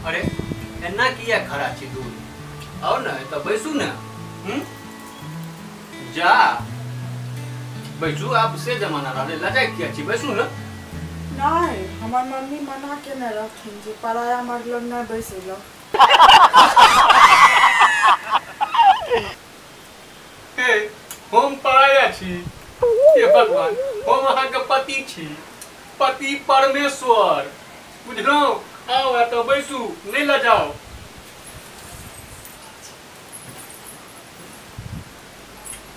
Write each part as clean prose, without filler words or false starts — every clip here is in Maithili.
अरे एना किया खड़ा छी दूर? आउ ने एतऽ बैसू ने। जा बैसू, आब से जमाना रहलै, लजाइ किया छी, बैसू ने। नहि, हमर मम्मी मना केने रहथिन जे पराया मर्द लग नहि बैसै लए। हे, हम पराया छी? हे भगवान, हम अहाँके पति छी, पति परमेश्वर, बुझलहुँ? आउ एतऽ बैसू, नहि लजाउ।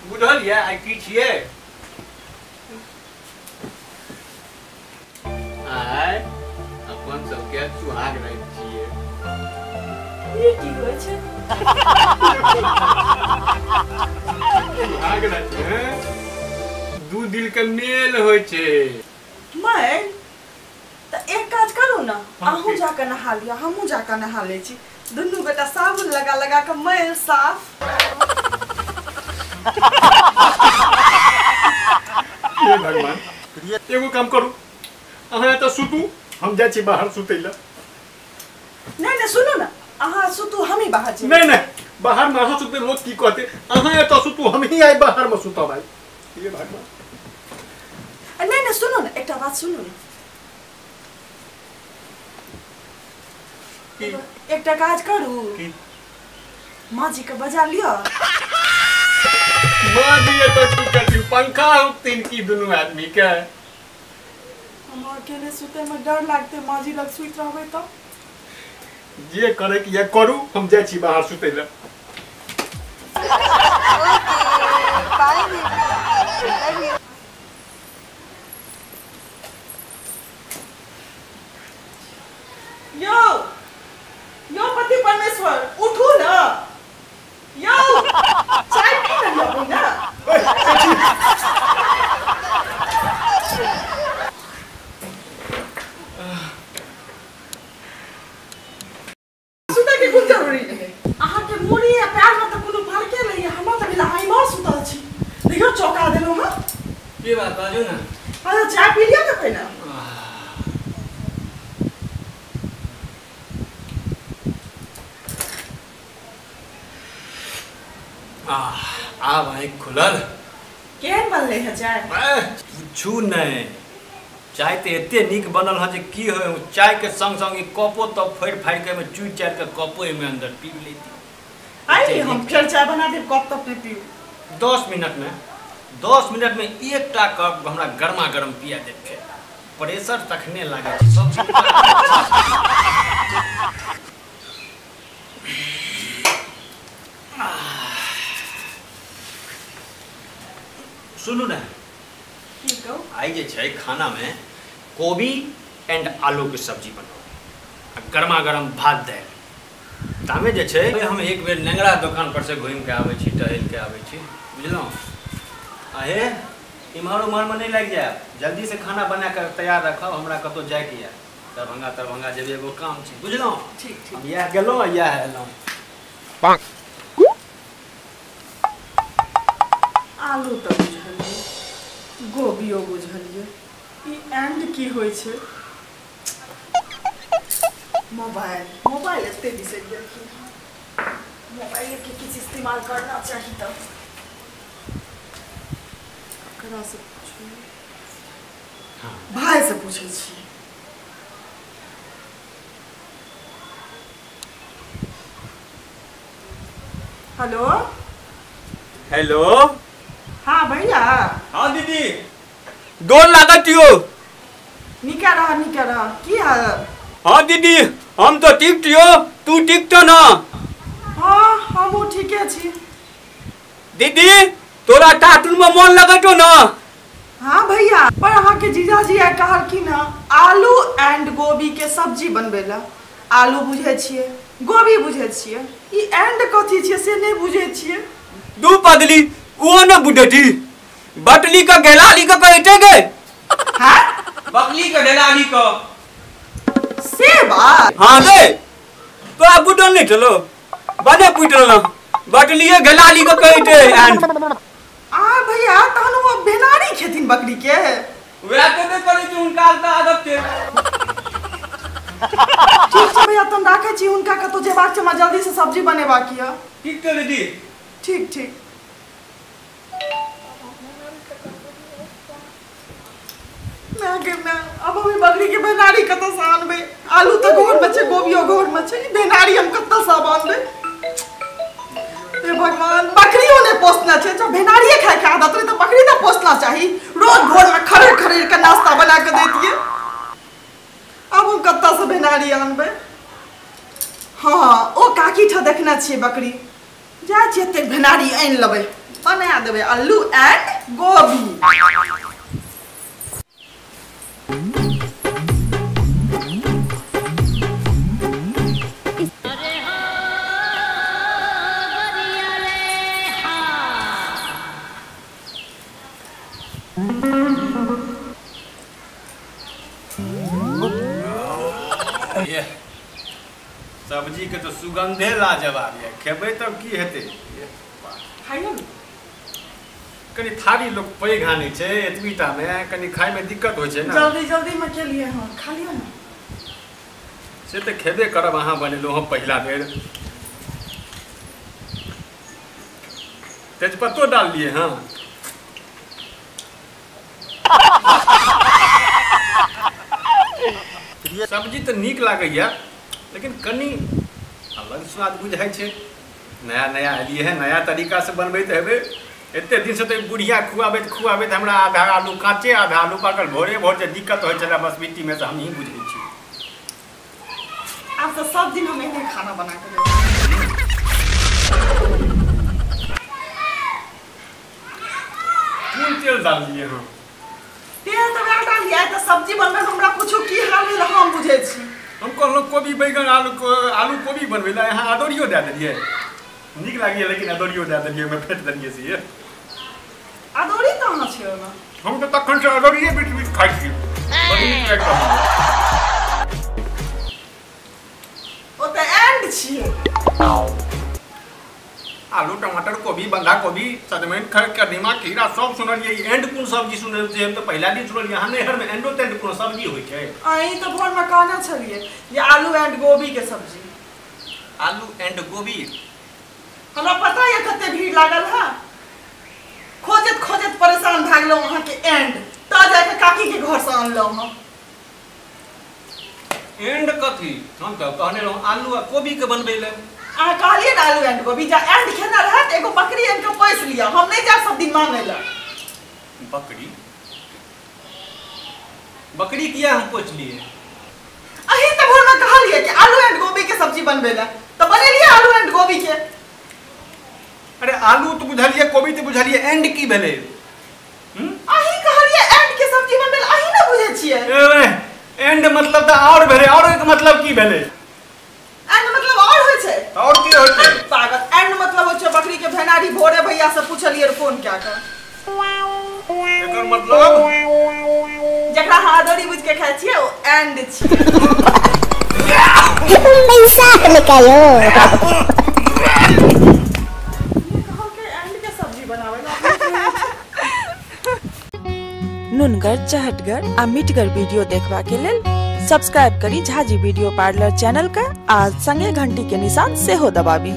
बुझल यऽ आइ की छियै? आइ अपन सबके सुहाग राति छियै। ई की होइ छै? सुहाग राति दू दिल के मेल होइ छै। मैल तऽ एक काज करू ने, अहूँ जाकऽ नहा लिअ, हमहूँ जाकऽ नहा लै छी। दुनू गोटा साबुन लगा लगा कऽ मैल साफ। हे भगवान, एगो काम करू, अहाँ एतऽ सुतू, हम जाइ छी बाहर सुतै लए। नहि नहि, सुनू ने, अहाँ सुतू, हमही बाहर जेबै। नहि नहि, बाहर में अहाँ सुतबै लोक की कहतै? अहाँ एतऽ सुतू, हमही आइ बाहर में सुतब आइ। हे भगवान। नहि नहि, सुनू ने, एकटा बात सुनू ने। एकटा काज करू, माँ जी के बजा लिअ। माँ जी एतऽ की करथिन? पंखा होकथिन की दुनू आदमी के? हमरा अकेले सुतै में डर लागतै, माँ जी लग सुति रहबै तऽ। जे करे के ये करू, हम जाइ छी बाहर सुतै लए। यो यो पति परमेश्वर, उठू ना। यो चाय पी लिअ पहिने। सुतै के कोन जरूरी रहै? अहाँके मुड़ी आ पैर में तऽ कोनो फर्के नहि है, हमरा तऽ भेल अहाँ इम्हर सुतल छी। देखियौ चौंका देलहुँ हँ। की बात, बाजू ने। अच्छा चाय पी लिअ ने पहिने। आब आँखि खुलल। केहन बनलै है चाय? पूछू नहि, चाय तऽ एते नीक बनल हँ जे की होइ, चाय के संग संग ई कपो तब फोड़ि फाड़ि के एहिमे चूरि चारि के कपो एहिमे अंदर पी लेती। आइ हम फेर चाय बना देब, कप तप नहि पीउ। 10 मिनट में, 10 मिनट में एकटा कप हमरा गर्मा गर्म पिया देब, फेर प्रेशर तखने लागै छै सब। सुनू ने, की कहू? आइ जे छै खाना में कोबी एंड आलू के सब्जी बनाउ आ गर्मा गर्म भात दालि। तामे जे छै हम एक बेर नेंगरा दोकान पर से घूमि के आबै छी, टहल के आबै छी, बुझलहुँ? आ हे, इम्हर उम्हर में नहि लागि जायब, जल्दी से खाना बना के तैयार रखब, हमरा कतहु जाइके यऽ, दरभंगा तरभंगा जेबै, एगो काम छै, बुझलहुँ? ठीक ठीक। हम इएह गेलहुँ आ इएह एलहुँ। आलू तऽ बुझलियै, गोबियो बुझलियै, ई एंड की होइ छै? मोबाइल मोबाइल एते बिसरि गेलखिन हँ। मोबाइल के किछु इस्तेमाल करना चाही तऽ ककरा से पूछू? भाई से पूछै छी। हेलो। हेलो। हाँ भैया। हाँ दीदी, गोर लागत यो। निका रह, निका रह। की हाल? हाँ दीदी, हम तो ठीक छियो, तू ठीक तो ना? हाँ हमहूँ ठीके छी। दीदी, तोरा कार्टून में मन लगत हो ना? हाँ भैया, पर अहाँके जीजाजी आइ कहलखिन हँ आलू एंड गोभी के सब्जी बनबै लए। आलू बुझै छियै, गोभी बुझै छियै, ई एंड कथी छियै से नहि बुझै छियै। दू पगली, वो न बुझती, बटली का गेलाली का कहते गए। हाँ? बकली का गेलाली का से बात? हाँ गे, तोरा बुझल नहीं चलो, बने पूछल ना, बटली गेलाली का कहते एंड। आ भैया, तहन वो भेनारी खेथिन बकरी के? वएह कहबे करै छै, हुनका आदत छै। ठीक छै भैया, तुम राखै छी, हमरा कतौ जेबाक छै, हमरा जल्दी से सब्जी बनेबाक यऽ। ठीक छै दीदी। ठीक ठीक। अब हम बकरी के भेनारी कतऽ से आनबै? आलू तऽ घर में छै, गोबियो घर में छै, भेनारी हम कतऽ से आनबै? हे भगवान, बकरियो नहि पोसना छै। जब भेनारिये खाय के आदत रहे तऽ बकरी तऽ पोसना चाही। रोज भोर में खड़े खड़े के नाश्ता बना के दैतियै। अब हम कतऽ से भेनारी आनबै? हाँ, ओ काकी ठा देखने छियै बकरी। जाइ छियै एतेक भेनारी आनि लेबै, बना देबै आलू एंड गोभी। सब्जी के तो सुगंधे लाजवाब है, खेबै तब की हेतै? खाइयो ने। कनि थारी लोग पैघ आनै छै, एतबीटा में कनि खाय में दिक्कत होइ छै ने। जल्दी जल्दी में केलियै हँ, खा लियौ ने। से तऽ खेबे करब, अहाँ बनेलहुँ हँ पहिला बेर। तेजपत्तो डाललियै हँ। सब्जी तऽ नीक लागैया, लेकिन कनि अलग स्वाद बुझाइ छै। नया नया एलियै हँ, नया तरीका से बनबैत हेबै। एते दिन से तऽ बुढ़िया खुआबैत खुआबैत हमरा आधा आलू काँचे आधा आलू पाकल भोरे भोर जे दिक्कत होइ छलै बसबिट्टी में, से हमही बुझै छी। आब तऽ सब दिन हम एहने खाना बना के देबै। कोन तेल डाललियै हँ? तेल तऽ वएह डाललियै। तऽ सब्जी बनबै हमरा पूछू की हाल भेल, हम बुझै छी। हम कहलहुँ कोबी बैगन आलू आलू कोबी बनबै लए, अहाँ अदौरियो दए देलियै। नीक लागैए, लेकिन अदौरियो दए देलियै, ओहिमे फेट देलियै से। अदौरी कहाँ छै ओहिमे? हम तऽ तखन से अदौरिये बीट बीट खाइ छी, बड़ नीक लागि रहल। ओ तऽ एंड छियै। आलू टमाटर कोबी बंधा कोबी सजमनि कदीमा खीरा सब सुनलियै, एंड कोन सब्जी सुनल छै? हम तऽ पहिला दिन सुनलियै। अहाँ नैहर में एंडो तेंड कोनो सब्जी होइ छै? अहीं तऽ भोर में कहने छलियै जे आलू एंड गोभी के सब्जी। आलू एंड गोभी? हमरा पता यऽ कते भीड़ लागल है, खोजैत खोजैत परेशान भए गेलहुँ अहाँके एंड, तऽ जाके काकी के घर से आनलहुँ हम। एंड कथी? हम तऽ कहने रहौं आलू आ कोबी के बनबै लए। अहाँ कहलियै ने आलू एंड गोभी, जा एंड खेना रहत एगो बकरी आनि कऽ पोसि लिअ, हम नहि जायब सब दिन मांगै लए। बकरी? बकरी किया हम पोसि लियै? अहीं तऽ भोरमे कहलियै कि आलू एंड गोभी के सब्जी बनबै लए, तऽ बनेलियै आलू एंड गोभी के। अरे आलू तऽ बुझलियै, कोबी तऽ बुझलियै, एंड की भेलै? अहीं कहलियै एंड के सब्जी बनबै लए, अहीं ने बुझै छियै। एंड मतलब तऽ आओर भेलै, आओर एक मतलब की भेलै? एंड मतलब और होइ छै। और की होइ छै? पागल, एंड मतलब होइ छै बकरी के भेनारी। भोरे भैया से पूछलियै फोन कए कऽ। एकर मतलब जकरा अहाँ अदौरी बुझि के खाइ छियै ओ एंड छियै। पैसा निकालो। कहलकै एंड के सब्जी बनाबै लए। नुनगर, चहटगर आ मिठगर वीडियो देखबा के लेल सब्सक्राइब करी झाजी वीडियो पार्लर चैनल के आ संगे घंटी के निशान सेहो दबाबी।